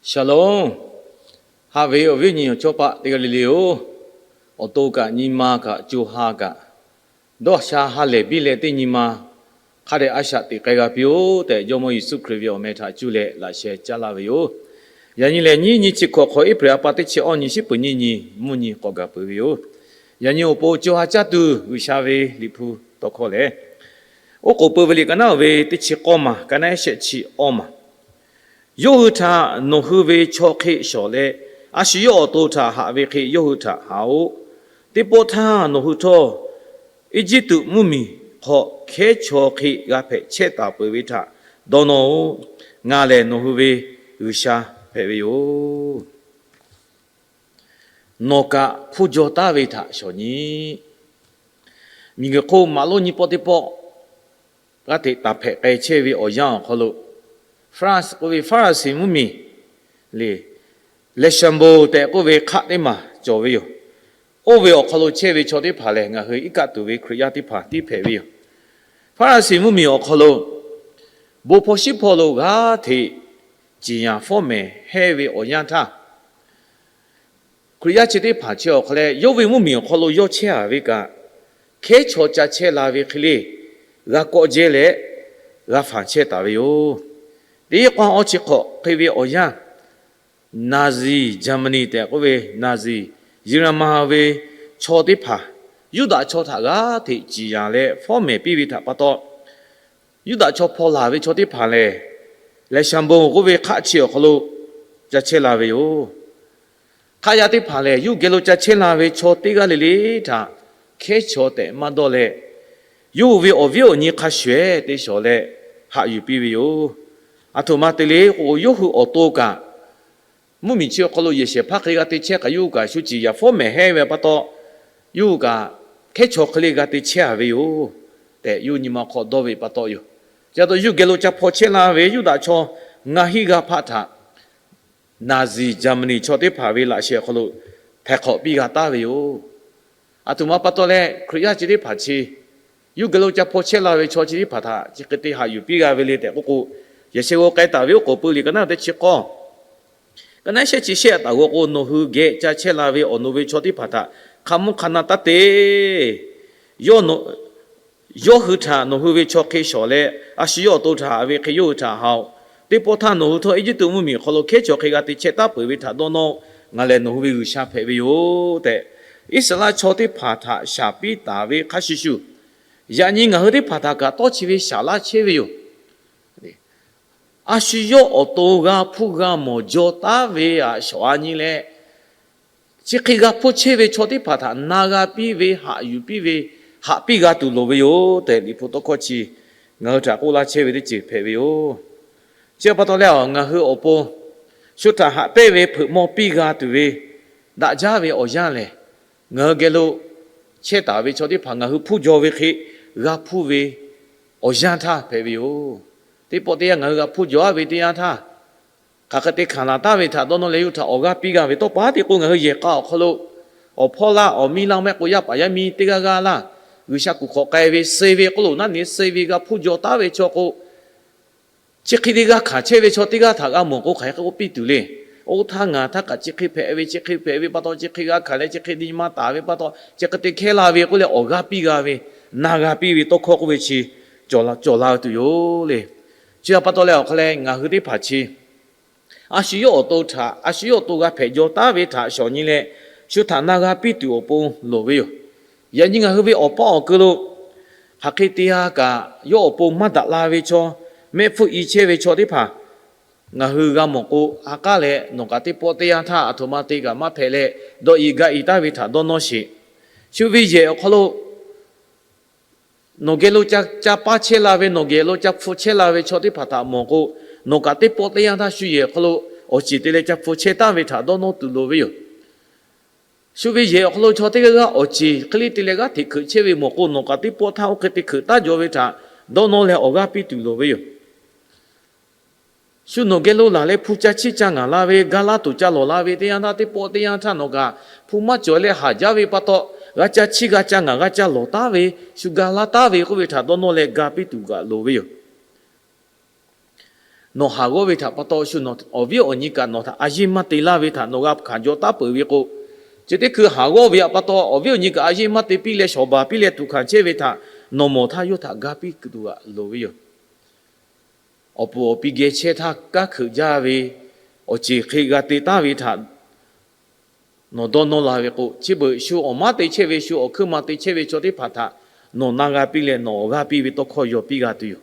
Shalom. Haꞈ ve awˬ viˉ awˬ nyi awˬ chawˇ paˆ teˇ g'aˇ le le-oˬ, awˬ to kaꞈ nyi ma kaꞈ co ha kaꞈ, dawˇ sha ha lehˬ biˇ leh teˇ nyi ma hk'a dehꞈ a shaꞈ teꞈ k'ai g'a piˇ-oˆ tehꞈ, Jawˇmawˇ Yeˍsuˆ Hkriꞈ ve awˬ meh htaꞈ cuˇ leh laꞈ sheh caˉ laˇ ve yoˬ. Yaꞈ nyi lehˬ, nyiˇ nyi chi hkawꞈ hk'awꞈ April ha pa teˇ chi awˇ nyi shiˉ peuˍ nyiˇ nyi mvuhˇ nyi k'awꞈ gaˬ peuˬ ve yoˬ. Yaꞈ nyi awˬ pon co ha caˇ tuˬ G'uiˬsha ve Liꞈ hpu tawˇ hkawˇ lehˬ, oˉ k'oˍ peuˬ ve liꞈ ka naˉ oˬ ve teˇ chi k'awˇ maˬ, ka naˉ shehˆ chi awˇ maˬ. Yawˇ hui htaꞈ nawˬ hui ve chaw hk'e shawˍ leh, a shu yawˇ awˬ to htaꞈ haꞈ ve hk'e yawˇ hui htaꞈ haꞈ-oˆ. Teˇ pawˆ htaˇ nawˬ hui htawˇ Eˇjiˇtuꞈ mvuhˇmiˬ hk'aw hkehˉ chaw hk'e g'a hpehꞈ chehˇ taˍ peuˬ ve htaꞈ dawˇ nawˇ-oˆ. Ngaˬ lehˬ nawˬ hui ve G'uiˬsha hpehꞈ ve yoˬ. Nawˬ kaꞈ hpuˇ jaw taˉ ve htaꞈ shawˍ nyi. Miˬguiˬ hk'oˆ maꞈ lonˉ nyiˇ pawˆ teˇ pawˆ g'aˇ hteꞈ taˍ hpehꞈ k'ai chehˇ ve awˬ yanˇ awˬ hk'aw lo, France k'oˆ ve Faˍraˍsiˍ mvuhˇmiˬ le, Lehˬshaˍmbo tehꞈ k'oˆ ve hk'aˆ teˇ maˬ cawˬ ve yoˬ. Oˇ ve awˬ hk'aw lo chehˇ ve chaw teˇ hpaˍ lehˬ, ngaˬ hui iˉ kaˆ tuˬ ve Hkriꞈ yaˇ teˇ hpaˍ tiˉ hpehꞈ ve yoˬ. Faˍraˍsiˍ mvuhˇmiˬ awˬ hk'aw lo bon hpawˇ shiˉ hpawˇ lo g'aˇ hteꞈ ciˍ yanˍ fawˉ mehˍ hehnˇ ve awˬ yanˇ htaˇ, Hkriꞈ yaˇ chi teˇ hpaˍ chi awˬ hk'aw leh yawˇ ve mvuhˇmiˬ awˬ hk'aw lo yawˇ chehˇ a ve kaꞈ, hkehˉ chaw ca chehˇ la ve hk'e le g'a kawˆ jehˇ leh g'a fanˬ chehˇ taˍ ve yoˬ. Teˇ k'awˇ awˇ chi hk'awꞈ hk'e ve awˬ yanˇ, Nazi Germany tehꞈ k'oˆ ve Nazi Yeˍraˍmahˍ ve chaw teˇ hpaˍ Yuˇdaꞈ chaw htaꞈ g'aˇ hteꞈ ciˍ yanˍ leh fawˉ mehˍ piˇ ve htaꞈ pa taw, Yuˇdaꞈ chaw hpaw laˬ ve chaw teˇ hpaˍ lehˬ, Lehˬshaˍmbo k'oˆ ve hk'aˆ chi awˬ hk'aw lo ca chehˇ la ve yoˬ. Hk'aˆ yaˇ teˇ hpaˍ lehˬ, yawˇ hui geh lo ca chehˇ la ve chaw teˇ g'aˇ le le htaꞈ hkehˉ chaw tehꞈ maˇ dawˇ leh, yawˇ hui ve awˬ viˉ awˬ nyi hk'a shuˍ ehˉ te shawˍ leh haꞈ yuˬ piˇ ve yoˬ. Aˬ htoꞈ ma te le k'o, yawˇ hui awˬ to kaꞈ mvuhˇmiˬ chi awˬ hk'aw lo yehˬ shehˍ hpaˇ hk'e le g'a te chehˇ kaꞈ, yawˇ hui kaꞈ shu ciˍ yanˍ fawˉ mehˍ hehnˇ ve pa taw, yawˇ hui kaꞈ hkehˉ chaw hk'e le g'a te chehˇ a ve yoˬ tehꞈ, yawˇ hui nyi ma hk'aw dawˇ ve pa taw yoˬ. Chi pa taw yawˇ hui geh lo ca hpaw chehˇ la ve Yuˇdaꞈ chaw ngaˇ hinˉ g'aˇ hpaˆ htaꞈ Nazi Germany chaw teˇ hpaˍ ve laꞈ sheh awˬ hk'aw lo htaiˍ hk'awꞈ piˇ g'a taˍ ve yoˬ. Aˬ htoꞈ ma pa taw leh Hkriꞈ yaˇ chi teˇ hpaˍ chi yawˇ hui geh lo ca hpaw chehˇ la ve chaw chi teˇ hpaˍ htaꞈ chi hk'e te haꞈ yuˬ piˇ g'a ve le tehꞈ k'oˆ k'o, yehˬ shehˍ g'aw k'ai taˍ ve oˉ k'oˍ pui liꞈ ka naˉ teˇ chi k'awˇ, ka naˉ shehˆ chi shehˆ taˍ g'aw k'o, nawˬ hui geh ca chehˇ la ve awˬ no ve chaw teˇ hpaˍ htaꞈ hk'a mvuhˇ hk'a na taˇ te. Yawˇ hui htaꞈ nawˬ hui ve chaw hk'e shawˍ leh, a shu yawˇ awˬ to htaꞈ haꞈ ve hk'e yawˇ hui htaꞈ haꞈ-oˬ. Teˇ pawˆ htaˇ nawˬ hui htawˇ Eˇjiˇtuꞈ mvuhˇmiˬ awˬ hk'aw lo hkehˉ chaw hk'e g'a te chehˇ taˉ peuˬ ve htaꞈ dawˇ nawˇ-oˆ. Ngaˬ lehˬ nawˬ hui ve G'uiˬsha hpehꞈ ve yoˬ tehꞈ, Iˉsaˍreˍlaˆ chaw teˇ hpaˍ htaꞈ shaˍ piˇ taˍ ve hk'a shuˍ shuˍ, yaꞈ nyi ngaˬ hui teˇ hpaˍ htaꞈ kaꞈ tawˇ chi ve shaˍ laˇ chehˇ ve yoˬ. A shu yawˇ awˬ to g'a hpuˇ g'a mawˬ jaw taˉ ve aꞈ shawˍ a nyi leh, chi hk'e g'a hpuˇ chehˇ ve chaw teˇ hpaˍ htaꞈ na g'a piˇ ve, haꞈ yuˬ piˇ ve, haꞈ piˇ g'a tuˬ loˍ ve yoˬ tehꞈ, Liꞈ hpu tawˇ hkawˇ chi ngaˬ hui htaꞈ k'oˆ laˇ chehˇ ve teˇ ceuˬ hpehꞈ ve yoˬ. Chi pa taw leh, ngaˬ hui awˬ pon shu htaꞈ haꞈ pehnˇ ve hpeuꞈ maw piˇ g'a tuˬ ve daꞈ jaˇ ve awˬ yanˇ lehˬ, ngaˬ hui geh lo chehˇ taˍ ve chaw teˇ hpaˍ ngaˬ hui hpuˇ jaw ve hk'e g'a hpuˇ ve awˬ yanˇ htaˇ hpehꞈ ve yoˬ. Teˇ pawˆ teˇ yanˇ ngaˬ hui g'a hpuˇ jaw a ve teˇ yanˇ htaˇ, hk'aˬ hk'e te hkanˍ laˬ taˍ ve htaꞈ dawˇ nawˇ leh, yawˇ hui htaꞈ awˬ g'aˇ piˇ g'a ve tawˇ pa teˇ k'o, ngaˬ hui yehˬ k'a awˬ hk'aw lo awˬ hpawˇ laˇ awˬ miˇ laˇ mehˆ k'o, yaˇ paˍ yaˇ miˇ teˇ g'aˇ g'aˇ laˇ, G'uiˬsha kuˬ hk'awꞈ k'ai ve suh ve k'oˆ lo naˉ ne suh ve g'a hpuˇ jaw taˉ ve chaw k'o, chi hk'e te g'a hkanˍ chehˇ ve chaw teˇ g'aˇ htaꞈ g'a mawˬ k'o, hk'aˬ hk'e k'oˆ piˇ tuˬ le. Oˇ htaˇ ngaˬ htaˇ kaꞈ chi hk'e hpehꞈ ve, chi hk'e hpehꞈ ve pa taw, chi hk'e g'a hkanˍ leh chi hk'e nyi ma taˍ ve pa taw, chi hk'e te hkehˇ la ve k'oˆ leh awˬ g'aˇ piˇ g'a ve, na g'a piˇ ve tawˇ hkawˇ k'oˆ ve chi cawˬ la tuˬ yoˬ le. Chi pa taw leh awˬ hk'aw leh ngaˬ hui teˇ hpaˍ chi a shu yawˇ awˬ to htaꞈ, a shu yawˇ awˬ to g'a hpehꞈ jaw taˉ ve htaꞈ shawˍ nyi leh, shu htaꞈ na g'a piˇ tuˬ awˬ pon loˍ ve yoˬ. Yaꞈ nyi ngaˬ hui ve awˬ paˇ awˬ keu lo hk'aˬ hk'e te g'a kaꞈ, yawˇ awˬ pon maˇ daꞈ la ve chaw, mehˆ hpfuhˆ i chehˇ ve chaw teˇ hpaˍ ngaˬ hui g'a mawˬ k'o, ha k'aˉ leh nawˬ kaꞈ teˇ pawˆ teˇ yanˇ htaˇ aˬ htoꞈ ma te kaꞈ maˇ hpehꞈ leh, dawˆ i gaˆ i taˍ ve htaꞈ dawˇ nawˇ sheˍ. Shu ve yehˬ awˬ hk'aw lo nawˬ geh lo ca paˇ chehˇ la ve, nawˬ geh lo ca hpfuh chehˇ la ve chaw teˇ hpaˍ htaꞈ mawˬ k'o, nawˬ kaꞈ teˇ pawˆ teˇ yanˇ htaˇ shu yehˬ awˬ hk'aw lo awˬ ceˬ te leh ca hpfuh chehˇ taˍ ve htaꞈ dawˇ nawˇ tuˬ loˍ ve yoˬ. Shu ve yehˬ awˬ hk'aw lo chaw teˇ g'aˇ g'aˇ awˬ ceˬ hk'e le te leh g'aˇ hteꞈ hkeuꞈ chehˇ ve mawˬ k'o, nawˬ kaꞈ teˇ pawˆ htaˇ oˇ hk'e te hkeuꞈ taˉ jaw ve htaꞈ dawˇ nawˇ leh awˬ g'aˇ piˇ tuˬ loˍ ve yoˬ. Shu nawˬ geh lo laˬ leh hpu ca chiˇ ca ngaˍ la ve, ga laˇ tuˬ ca lawˬ la ve teˇ yanˇ htaˇ, teˇ pawˆ teˇ yanˇ htaˇ nawˬ kaꞈ hpu maˇ cawˬ leh haˍ jaˇ ve pa taw, g'a ca chiˇ g'a ca ngaˍ g'a ca lawˬ taˉ ve, shu ga laˇ taˉ ve k'oˆ ve htaꞈ dawˇ nawˇ leh ga piˇ tuˬ kaꞈ loˍ ve yoˬ. nawˬ haˍ g'awˇ ve htaꞈ pa taw shu nawˬ awˬ viˉ awˬ nyi kaꞈ nawˬ htaꞈ a yeˇ maˇ te laˇ ve htaꞈ nawˬ g'a hkanˍ jaw taˉ peuˬ ve k'o, chi teˇ hkui haˍ g'awˇ ve htaꞈ pa taw awˬ viˉ awˬ nyi kaꞈ a yeˇ maˇ te piˇ leh shawˍ baˬ piˇ leh tuꞈ hkanˍ chehˇ ve htaꞈ nawˬ mawˬ htaˇ yawˇ htaꞈ ga piˇ tuˬ g'aꞈ loˍ ve yoˬ. Awˬ puˍ awˬ pi geh chehˇ htaˇ kanˉ hkeuꞈ jaˇ ve awˬ ceuˬ hk'e g'a te taˍ ve htaꞈ nawˬ dawˇ nawˇ la ve k'o, chi beuꞈ shu awˬ maˉ te chehˇ ve, shu awˬ hkuiˉ ma te chehˇ ve chaw teˇ hpaˍ htaꞈ nawˬ na g'a piˇ leh nawˬ awˬ g'aˇ piˇ ve tawˇ hkawˇ yaw piˇ g'a tuˬ yoˬ.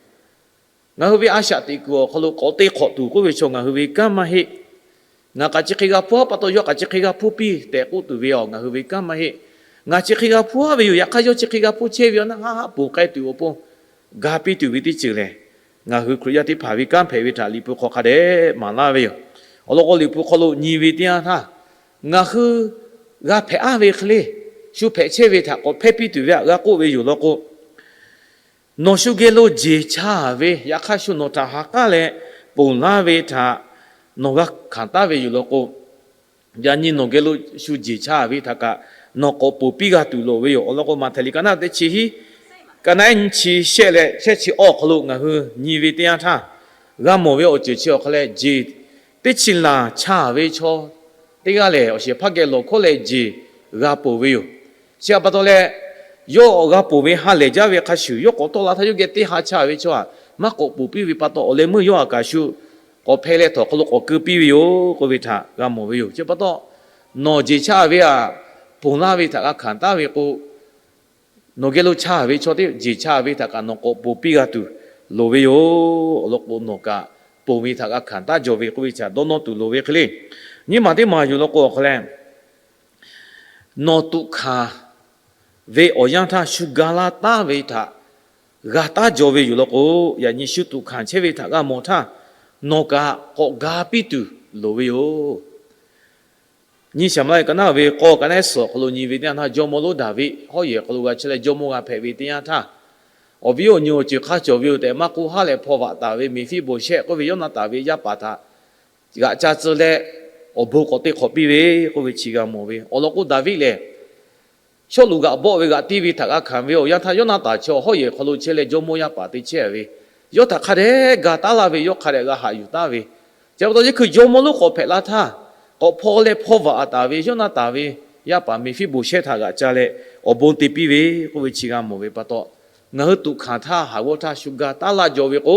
Ngaˬ hui ve a shaꞈ teꞈ kuiˬ awˬ hk'aw lo k'awꞈ te hk'awꞈ tuˬ k'oˆ ve chaw ngaˬ hui ve kanˉ maˇ heˆ. Ngaˬ kaꞈ chi hk'e g'a hpuˇ aˉ pa taw yawˇ kaꞈ chi hk'e g'a hpuˇ piˇ tehꞈ k'oˆ tuˬ ve awˬ ngaˬ hui ve kanˉ maˇ heˆ. Ngaˬ chi hk'e g'a hpuˇ aˉ ve yoˬ, yaꞈ hk'aˇ yawˇ chi hk'e g'a hpuˇ chehˇ ve awˬ naˆ haˉ haˉ ponˬ k'ai tuˬ awˬ pon ga piˇ tuˬ ve teˇ ceuˬ lehˬ, ngaˬ hui Hkriꞈ yaˇ teˇ hpaˍ ve kanˉ hpehꞈ ve htaꞈ Liꞈ hpu hk'aw hk'a dehꞈ maˍ laˇ ve yoˬ. Awˬ lawn k'o Liꞈ hpu hk'aw lo nyi ve teˇ yanˇ htaˇ, ngaˬ hui g'a hpehꞈ aˉ ve hk'e le, shu hpehꞈ chehˇ ve htaꞈ k'awꞈ hpehˇ piˇ tuˬ ve htaꞈ g'a k'oˆ ve yoˬ law k'o, nawˬ shu geh lo jeˬ chaˇ ve, yaꞈ hk'aˇ shu nawˬ htaꞈ ha k'aˉ leh ponˬ laˇ ve htaꞈ nawˬ g'a hkanˍ taˉ ve yoˬ law k'o, yaꞈ nyi nawˬ geh lo shu jeˬ chaˇ ve htaꞈ kaꞈ nawˬ k'awꞈ ponˬ piˇ g'a tuˬ loˍ ve yoˬ. Awˬ lawn k'o Maꞈhtehˍ liꞈ ka naˆ teˇ chi hiˉ, ka naˆ nyiˇ chi shehˆ leh shehˆ chi awˬ hk'aw lo ngaˬ hui nyi ve teˇ yanˇ htaˇ, g'a mawˬ ve awˬ ceuˬ chi awˬ hk'aw leh jeˬ teˇ chi laˬ chaˇ ve chaw teˇ g'aˇ lehˬ, awˬ shehˍ hpaˇ geh lawˬ hkawˉ leh jeˬ g'a ponˬ ve yoˬ. Chi htaꞈ pa taw leh, yawˇ g'a ponˬ ve ha lehˬ jaˇ ve hk'a shuˍ, yawˇ k'awꞈ tawˆ la htaˇ yawˇ geh teˇ ha chaˇ ve chaw htaꞈ maˇ k'awꞈ ponˬ piˇ ve pa taw, awˬ leh meuˇ yawˇ htaꞈ kaꞈ shu k'awꞈ hpeh leh htawnˍ hk'aw lo k'awꞈ keu piˇ ve yoˬ k'oˆ ve htaꞈ g'a mawˬ ve yoˬ. Chi pa taw, nawˬ jeˬ chaˇ ve htaꞈ ponˬ laˇ ve htaꞈ g'a hkanˍ taˉ ve k'o, nawˬ geh lo chaˇ ve chaw teˇ jeˬ chaˇ ve htaꞈ kaꞈ nawˬ k'awꞈ ponˬ piˇ g'a tuˬ loˍ ve yoˬ. Awˬ lawn k'o, nawˬ kaꞈ ponˬ ve htaꞈ g'a hkanˍ taˉ jaw ve k'oˆ ve chi htaꞈ dawˇ nawˇ tuˬ loˍ ve hk'e le. Nyiˇ maˬ teˇ maˬ yoˬ law k'o, awˬ hk'aw leh nawˬ tuꞈ hkanˍ ve awˬ yanˇ htaˇ shu ga laˇ taˉ ve htaꞈ g'a taˉ jaw ve yoˬ law k'o, yaꞈ nyi shu tuꞈ hkanˍ chehˇ ve htaꞈ g'a mawˬ htaˇ, nawˬ kaꞈ k'awꞈ ga piˇ tuˬ loˍ ve yoˬ. Nyi Saˍmo liꞈ ka naˆ ve k'awˇ ka naˆ suhˍ awˬ hk'aw lo nyi ve teˇ yanˇ htaˇ, jawˇmawˇ lonˉ Daˍviˆ hawˉ yehˬ hk'aw lo g'a chehˇ leh jawˇmawˇ g'a hpehꞈ ve teˇ yanˇ htaˇ, awˬ viˉ awˬ nyi awˬ ceuˬ hk'a cawˬ ve yoˬ tehꞈ maˇ k'oˆ haˉ leh hpaw vaꞈ taˍ ve Meˍfiˆboˍshehˆ k'oˆ ve Yawˇnaˍtanˍ ve yaˇ paˍ htaꞈ g'aꞈ ca tcuh leh awˬ bon k'awꞈ te hk'awꞈ piˇ ve k'oˆ ve chi g'a mawˬ ve. Awˬ lawn k'o Daˍviˆ lehˬ, Sawˉluꞈ g'aꞈ bawˆ ve g'aꞈ tiˇ ve htaꞈ g'a hkanˍ ve awˬ yanˇ htaˇ, Yawˇnaˍtanˍ chi hawˉ yehˬ hk'aw lo chehˇ leh jawˇmawˇ yaˇ paˍ te chehˇ ve, yawˇ htaꞈ hk'a dehꞈ ga taˉ laˇ ve, yawˇ hk'a dehꞈ g'a haꞈ yuˬ taˉ ve. Chi pa taw, yeˇ hkui jawˇmawˇ lonˉ k'awꞈ hpehꞈ la htaˇ, k'awꞈ hpaw leh hpaw vaꞈ taˍ ve Yawˇnaˍtanˍ ve yaˇ paˍ Meˍfiˆboˍshehˆ htaꞈ g'aꞈ ca leh awˬ bon te piˇ ve k'oˆ ve chi g'a mawˬ ve pa taw, ngaˬ hui tuꞈ hkanˍ htaˇ haˍ g'awˇ htaˇ shu ga taˉ laˇ jaw ve k'o,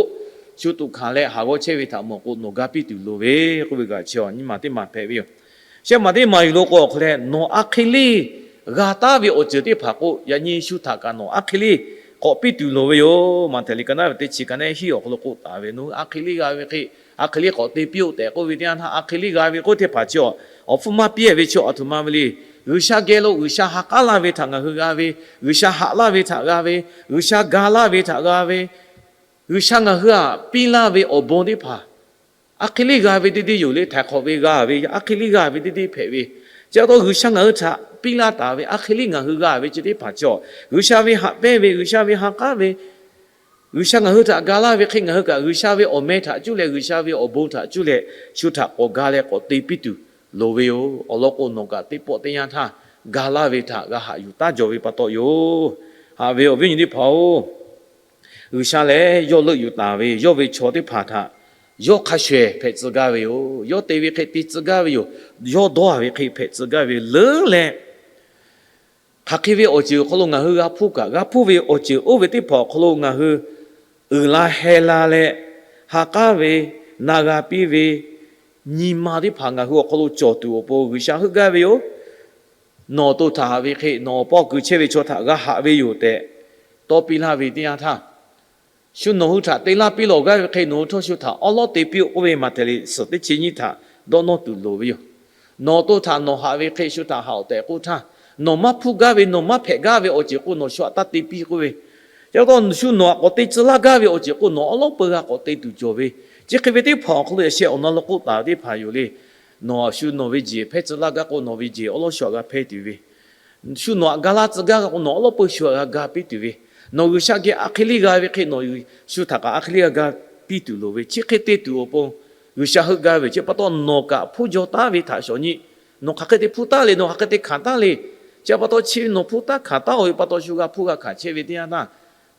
shu tuꞈ hkanˍ leh haˍ g'awˇ chehˇ ve htaꞈ mawˬ k'o, nawˬ ga piˇ tuˬ loˍ ve k'oˆ ve g'aꞈ chi awˬ nyiˇ maˬ teˇ maˬ hpehꞈ ve yoˬ. Shehˆ maˬ teˇ maˬ yuˬ lo k'o, awˬ hk'aw leh nawˬ a hk'e le g'a taˉ ve awˬ ceuˬ teˇ hpaˍ k'o, yaꞈ nyi shu htaꞈ kaꞈ nawˬ a hk'e le k'awꞈ piˇ tuˬ loˍ ve yoˬ. Maꞈhtehˍ liꞈ ka naˆ ve teˇ chi ka naˆ hiˉ awˬ hk'aw lo k'oˆ taˍ ve, Nawˬ hui a hk'e le g'a ve hk'e, a hk'e le k'awꞈ te piˇ-oˆ tehꞈ k'oˆ ve teˇ yanˇ htaˇ, a hk'e le g'a ve k'oˆ teˇ hpaˍ chi awˬ hpfuhˇ maˇ piˇ-e ve chi aˬ htoꞈ ma ve le. G'uiˬsha geh lo G'uiˬsha ha k'aˉ laˇ ve htaꞈ ngaˬ hui g'a ve, G'uiˬsha haꞈ laˇ ve htaꞈ g'a ve, G'uiˬsha ga laˇ ve htaꞈ g'a ve, G'uiˬsha ngaˬ hui htaꞈ piˇ laˇ ve awˬ bon teˇ hpaˍ a hk'e le g'a ve teˇ deˇ yoˬ le. Htaiˍ hk'awꞈ ve g'a ve, a hk'e le g'a ve teˇ deˇ hpehꞈ ve, chi pa taw G'uiˬsha ngaˬ hui htaꞈ piˇ laˇ taˍ ve a hk'e le ngaˬ hui g'a ve chi teˇ hpaˍ chi awˬ, G'uiˬsha ve haꞈ pehnˇ ve, G'uiˬsha ve ha k'aˉ ve, G'uiˬsha ngaˬ hui htaꞈ ga laˇ ve hk'e, ngaˬ hui kaꞈ G'uiˬsha ve awˬ meh htaꞈ cuˇ leh, G'uiˬsha ve awˬ bon htaꞈ cuˇ leh, shu htaꞈ k'awꞈ ga leh k'awꞈ te piˇ tuˬ loˍ ve yoˬ. Awˬ lawn k'o, nawˬ kaꞈ teˇ pawˆ teˇ yanˇ htaˇ ga laˇ ve htaꞈ g'a haꞈ yuˬ taˉ jaw ve pa taw yoˬ. Haꞈ ve awˬ viˉ awˬ nyi teˇ hpaˍ-oˬ, G'uiˬsha lehˬ yawˇ leuˆ yuˬ taˍ ve yawˇ ve chaw teˇ hpaˍ htaꞈ yawˇ hk'a shuˍ ehˍ hpehꞈ tcuh gaˇ ve yoˬ. Yawˇ te ve hk'e te tcuh gaˇ ve yoˬ. Yawˇ dawˇ-a ve hk'e hpehꞈ tcuh gaˇ ve leuˉ leh, hk'aˬ hk'e ve awˬ ceuˬ awˬ hk'aw lo ngaˬ hui g'a hpuˇ kaꞈ, g'a hpuˇ ve awˬ ceuˬ oˇ ve teˇ hpaˍ awˬ hk'aw lo ngaˬ hui uiˍ la heh la leh, ha k'aˉ ve, na g'a piˇ ve, nyi ma teˇ hpaˍ ngaˬ hui awˬ hk'aw lo cawˬ tuˬ awˬ pon G'uiˬsha heuˆ gaˇ ve yoˬ. Nawˬ awˬ to htaꞈ haꞈ ve hk'e nawˬ awˬ paw kuiˬ chehˇ ve chaw htaꞈ g'a haꞈ ve yoˬ tehꞈ tawˇ piˇ laˇ ve teˇ yanˇ htaˇ, shu nawˬ hui htaꞈ te laˇ piˇ lawˬ gaˇ ve hk'e nawˬ hui htawˇ shu htaꞈ awˉ lawˉ te piˇ-oˆ k'oˆ ve Maꞈhtehˍ liꞈ suhˍ teˇ chi nyiˇ htaꞈ dawˇ nawˇ tuˬ loˍ ve yoˬ. Nawˬ awˬ to htaꞈ nawˬ haꞈ ve hk'e shu htaꞈ haꞈ-oꞈ tehꞈ k'oˆ htaˇ, nawˬ maˇ hpuˇ gaˇ ve, nawˬ maˇ hpehꞈ gaˇ ve awˬ ceuˬ k'o nawˬ shu htaꞈ taˇ te piˇ k'oˆ ve, chi pa taw shu nawˬ htaꞈ k'awꞈ te tcuh laˇ gaˇ ve awˬ ceuˬ k'o nawˬ awˉ lawˉ peu g'a k'awꞈ te tuˬ cawˬ ve, chi hk'e ve teˇ hpaˍ awˬ hk'aw lo yaꞈ sheh awˬ na lo k'oˆ taˍ ve teˇ hpaˍ yoˬ le. Nawˬ shu nawˬ ve jeˬ hpehˇ tcuh laˇ gaˇ k'o nawˬ ve jeˬ awˉ lawˉ shu htaꞈ g'a hpehˇ tuˬ ve, shu nawˬ htaꞈ ga laˇ tcuh gaˇ k'o nawˬ awˉ lawˉ peu shu htaꞈ g'a ga piˇ tuˬ ve, nawˬ G'uiˬsha geh a hk'e le g'a ve hk'e nawˬ shu htaꞈ kaꞈ a hk'e le g'a ga piˇ tuˬ loˍ ve, chi hk'e te tuˬ awˬ pon G'uiˬsha heuˆ gaˇ ve. Chi pa taw nawˬ kaꞈ hpuˇ jaw taˉ ve htaꞈ shawˍ nyi. Nawˬ hk'aˬ hk'e te hpuˇ taˉ le, nawˬ hk'aˬ hk'e te hkanˍ taˉ le. Chi pa taw chi ve nawˬ hpuˇ taˉ hkanˍ taˉ-oˬ ve pa taw shu g'a hpuˇ g'a hkanˍ chehˇ ve teˇ yanˇ htaˇ,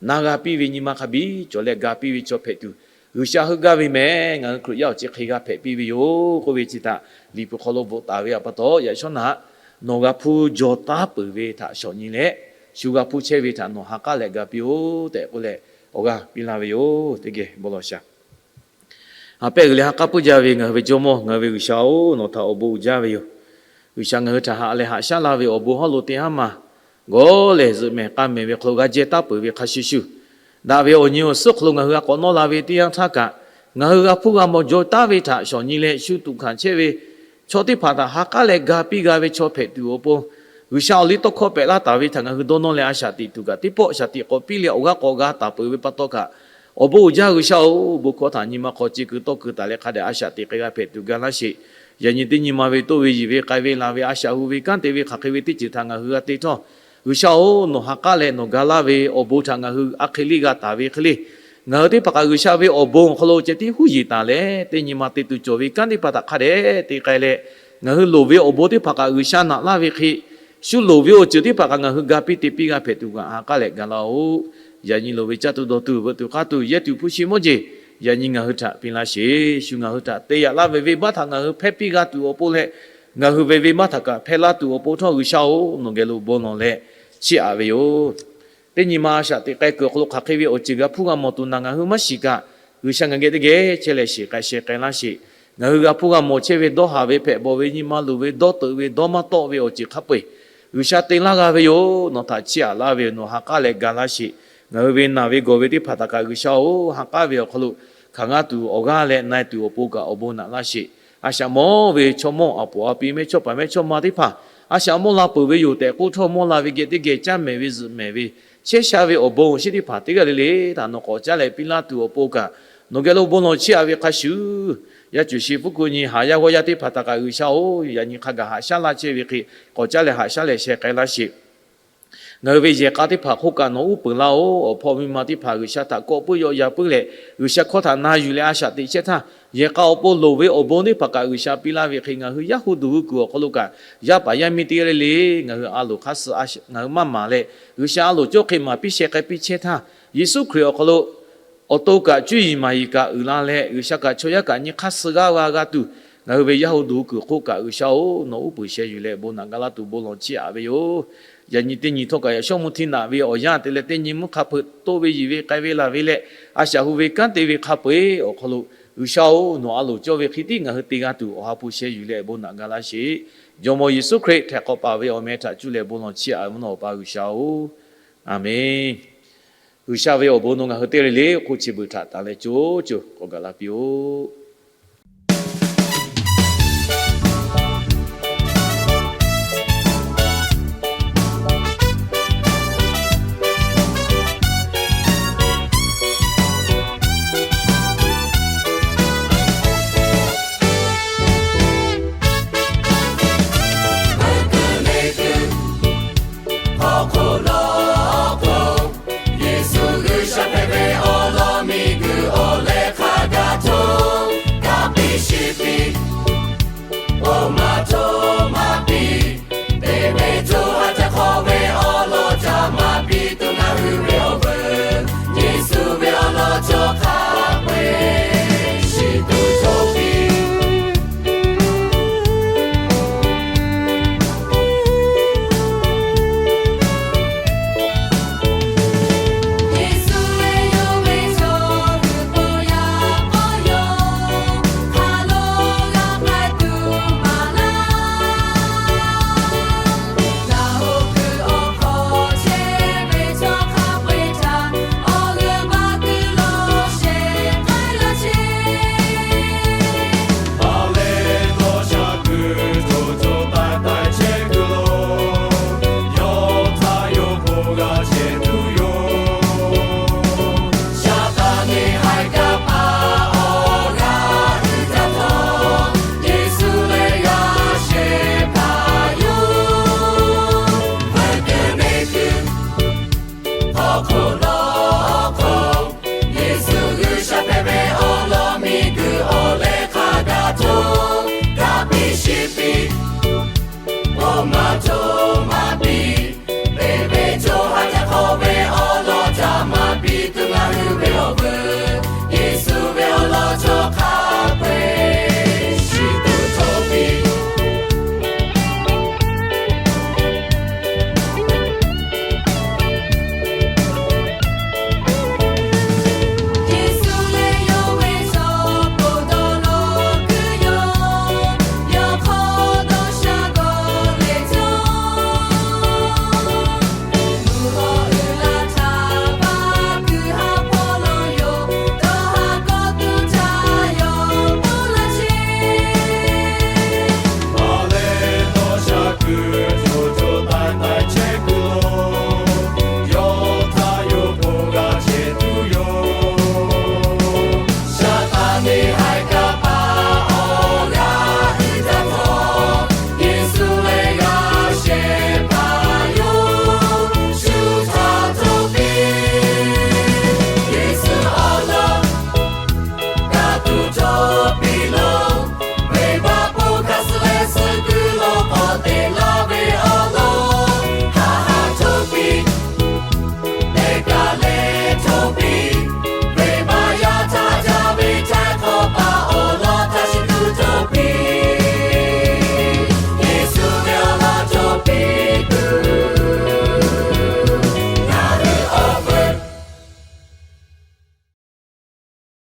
na g'a piˇ ve nyi ma hk'a biˇ cawˬ leh ga piˇ ve chaw hpehꞈ tuˬ G'uiˬsha heuˆ gaˇ ve mehˬ, ngaˬ hui Hkriꞈ yaˇ awˬ chi hk'e g'a hpehꞈ piˇ ve yoˬ k'oˆ ve chi htaꞈ Liꞈ hpu hk'aw lo bvuhꞈ taˍ ve pa taw, yaꞈ shawˉ naꞈ nawˬ g'a hpuˇ jaw taˉ peuˬ ve htaꞈ shawˍ nyi leh, shu g'a hpuˇ chehˇ ve htaꞈ nawˬ ha k'aˉ leh ga piˇ-oˆ tehꞈ k'oˆ leh, awˬ g'aˇ piˇ laˇ ve yoˬ. Teˇ geh bon lawˬ shaˍ. Ha pehˆ g'uiˬ leh ha k'aˉ puiˉ jaˇ ve ngaˬ hui ve Jawˇmawˇ, ngaˬ hui ve G'uiˬsha-oˬ, nawˬ htaꞈ awˬ bon uiˍ jaˇ ve yoˬ. G'uiˬsha ngaˬ hui htaꞈ haꞈ leh haꞈ shaˉ laˇ ve awˬ bon hawˉ lo teˇ haˉ maˬ gawˇ lehˬ, zuhꞈ mehˍ k'a mehˍ ve hk'aw lo g'a jehˇ taˉ peuˬ ve hk'a shuˍ shuˍ, daꞈ ve awˬ nyi awˬ suhˉ hk'aw lo ngaˬ hui g'a k'awꞈ nawˇ la ve teˇ yanˇ htaˇ kaꞈ, ngaˬ hui g'a hpuˇ g'a mawˬ jaw taˉ ve htaꞈ shawˍ nyi leh, shu tuꞈ hkanˍ chehˇ ve chaw teˇ hpaˍ htaꞈ ha k'aˉ leh ga piˇ g'a ve chaw hpehꞈ tuˬ awˬ pon, G'uiˬsha awˬ liˇ tawˇ hkawˇ pehꞈ laˇ taˍ ve htaꞈ ngaˬ hui dawˇ nawˇ leh a shaꞈ teꞈ tuˬ kaꞈ teˇ pawˆ shaˍ tiꞈ k'awꞈ piˇ leh awˬ g'aˇ k'awꞈ g'a taˍ peuˬ ve pa taw kaꞈ, awˬ bon uiˍ jaˇ G'uiˬsha-oˬ, bon hkawˇ htaꞈ nyi ma hk'aw ce keu tawˇ keu taˍ leh hk'a dehꞈ a shaꞈ teꞈ k'ai g'a hpehꞈ tuˬ ga laˇ sheˍ. Yaꞈ nyi teˇ nyi ma ve toˆ ve yiˬ ve k'ai ve laˬ ve a shaꞈ hu ve kanˉ te ve hk'aˬ hk'e ve teˇ ceuˬ htaꞈ ngaˬ hui g'a te htawˇ, G'uiˬsha-oˬ, nawˬ ha k'aˉ leh nawˬ ga laˇ ve awˬ bon htaꞈ ngaˬ hui a hk'e liˇ g'a taˍ ve hk'e le, ngaˬ hui teˇ hpaˍ kaꞈ G'uiˬsha ve awˬ bon awˬ hk'aw lo ceh tiˉ huˉ yeˬ taˍ leh, teˇ nyi ma te tuˬ cawˬ ve kanˉ teˇ hpaˍ htaꞈ hk'a dehꞈ te k'ai leh, ngaˬ hui loˍ ve awˬ bon teˇ hpaˍ kaꞈ G'uiˬsha naꞈ laˇ ve hk'e, shu loˍ ve awˬ ceuˬ teˇ hpaˍ kaꞈ ngaˬ hui ga piˇ te piˇ g'a hpehꞈ tuˬ kaꞈ ha k'aˉ leh ga laˇ-oˆ. Yaꞈ nyi loˍ ve caˇ tuˬ dawˬ tuˬ veuꞈ tuˬ k'aˇ tuˬ yehˇ tuˬ hpu shi mawˇ jeˬ, yaꞈ nyi ngaˬ hui htaꞈ piˇ laˇ sheˍ. Shu ngaˬ hui htaꞈ te yaꞈ laˇ ve venˇbaˆ htaꞈ ngaˬ hui hpehˇ piˇ g'a tuˬ awˬ pon leh, ngaˬ hui ve venˇbaˆ htaꞈ kaꞈ hpehˇ laˇ tuˬ awˬ pon htawˇ G'uiˬsha-oˬ, nawˬ geh lo bon lawˬ leh chiˇ aꞈ ve yoˬ. Teˇ nyi ma a shaꞈ teꞈ k'ai kuiˬ awˬ hk'aw lo hk'aˬ hk'e ve awˬ ceuˬ g'a hpuˇ g'a mawˬ tuˬ naˬ ngaˬ hui maˇ shiˍ kaꞈ, G'uiˬsha ngaˬ geh teˇ geh chehˇ leh shiˍ k'ai sheh k'ai laˇ sheˍ. Ngaˬ hui g'a hpuˇ g'a mawˬ chehˇ ve dawˇ haˍ ve hpehꞈ bawˬ ve nyi ma luˬ ve dawˇ teuꞈ ve dawˇ maˇ tawˆ ve awˬ ceuˬ hk'a peu-eˬ G'uiˬsha te laˇ g'a ve yoˬ. Nawˬ htaꞈ chiˇ aꞈ laˇ ve yoˬ. Nawˬ ha k'aˉ leh ga laˇ sheˍ. Ngaˬ hui ve naˬ ve gawˬ ve teˇ hpaˍ htaꞈ kaꞈ G'uiˬsha-oˬ, ha k'aˉ ve awˬ hk'aw lo hkanˍ g'a tuˬ awˬ g'aˇ leh na e tuˬ awˬ pon kaꞈ awˬ bon naꞈ laˇ sheˍ. A shaꞈ mawˇ ve chaw mawˇ a poˍ a pi mehˇchawˇpaˍ mehˇchawˇma teˇ hpaˍ a shaꞈ mawˇ la peuˬ ve yoˬ tehꞈ k'oˆ htawˇ, mawˇ la ve geh teˇ geh caˇ mehˍ ve zuhꞈ mehˍ ve chehˇ sha ve awˬ bon awˬ shinˉ teˇ hpaˍ teˇ g'aˇ le le htaꞈ nawˬ k'awꞈ caˉ leh piˇ laˇ tuˬ awˬ pon kaꞈ, nawˬ geh lo bon lawˬ chiˇ aꞈ ve hk'a shuˍ, yaˇ cuˬ shi pfuhˇ ku nyi haˍ yaˇ g'awˇ yaˇ teˇ hpaˍ htaꞈ kaꞈ G'uiˬsha-oˬ, yaꞈ nyi hk'a gaˬ haꞈ shaˉ laˇ chehˇ ve hk'e k'awꞈ caˉ leh haꞈ shaˉ leh sheh k'ai laˇ sheˍ. Ngaˬ hui ve yehˬ k'a teˇ hpaˍ hk'oˆ kaꞈ nawˬ uˉ peunˍ laˇ-oˬ. Awˬ hpawˇ miˇ ma teˇ hpaˍ G'uiˬsha htaꞈ kawˆ puiˉ yaw yaˇ puiˉ leh, G'uiˬsha hkawˇ htaꞈ na yuˬ leh a shaꞈ teꞈ chehˇ htaˇ, yehˬ k'a awˬ pon loˍ ve awˬ bon teˇ hpaˍ kaꞈ G'uiˬsha piˇ laˇ ve hk'e, ngaˬ hui yaˇ hu duˬ hu kuiˬ awˬ hk'aw lo kaꞈ, yaˇ paˍ yaˇ miˇ teˇ g'aˇ le le ngaˬ hui a loˍ hk'aˇ suh ngaˬ hui maˇ maˍ leh, G'uiˬsha a loˍ cawˇ hk'e maˍ piˇ sheh k'ai piˇ chehˇ htaˇ, Yeˍsuˆ Hkriꞈ awˬ hk'aw lo awˬ to kaꞈ cuˇ yiˍ maˍ yiˍ kaꞈ uiˍ la leh, G'uiˬsha kaꞈ chaw yaˇ kaꞈ nyi hk'aˇ suh g'aˇ g'a g'a tuˬ, ngaˬ hui ve yaˇ hu duˬ hu kuiˬ hk'oˆ kaꞈ G'uiˬsha-oˬ, nawˬ uˉ peunˍ sheh yuˬ leh bon naꞈ ga laˇ tuˬ bon lawˬ chiˇ aꞈ ve yoˬ. Yaꞈ nyi teˇ nyi htawˇ kaꞈ yaꞈ shawˉ mvuh hti naꞈ ve awˬ yanˇ te leh teˇ nyi mvuhˇ hk'a hpeuꞈ toˆ ve yiˬ ve k'ai ve laˬ ve leh, a shaꞈ hu ve kanˉ te ve hk'a peu-eˬ awˬ hk'aw lo, G'uiˬsha-oˬ, nawˬ a loˍ cawˇ ve hk'e tiˉ ngaˬ hui te g'a tuˬ awˬ ha hpu sheh yuˬ leh bon naꞈ ga laˇ sheˍ. Jawˇmawˇ Yeˍsuˆ Hkriꞈ htaiˍ hk'awꞈ paˍ ve awˬ meh htaꞈ cuˇ leh bon lawˬ chiˇ aꞈ ve mvuhˇ naw Awˬ pa G'uiˬsha-oˬ, Aˍmenˍ. G'uiˬsha ve awˬ bon nawˬ ngaˬ hui teˇ g'aˇ le le hk'oˆ chi beuꞈ htaꞈ tanˬ leh co co k'awꞈ gaˬ la piˇ-oˆ. Awˬ hk'oˆ lo Yeˍsuˆ G'uiˬsha hpehꞈ ve awˬ lawn miˬguiˬ awˬ leh hk'a gaˬ hto, kaꞈ piˇ shiˍ piˇ, oˇ maˇ hto maˇ piˇ, teˇ ve co ha ca hk'awꞈ ve awˬ lawn ca maˍ piˇ tuˬ ngaˬ hui ve awˬ veuˬ, Yeˍsuˆ ve awˬ lawn cawˬ hk'a peu-eˬ shiˍ tuˬ hto piˇ. Awˬ hk'oˆ lo Yeˍsuˆ G'uiˬsha hpehꞈ ve awˬ lawn miˬguiˬ awˬ leh hk'a gaˬ hto, kaꞈ piˇ shiˍ piˇ, oˇ maˇ hto maˇ piˇ, teˇ ve co ha ca hk'awꞈ ve awˬ lawn ca maˍ piˇ tuˬ ngaˬ hui ve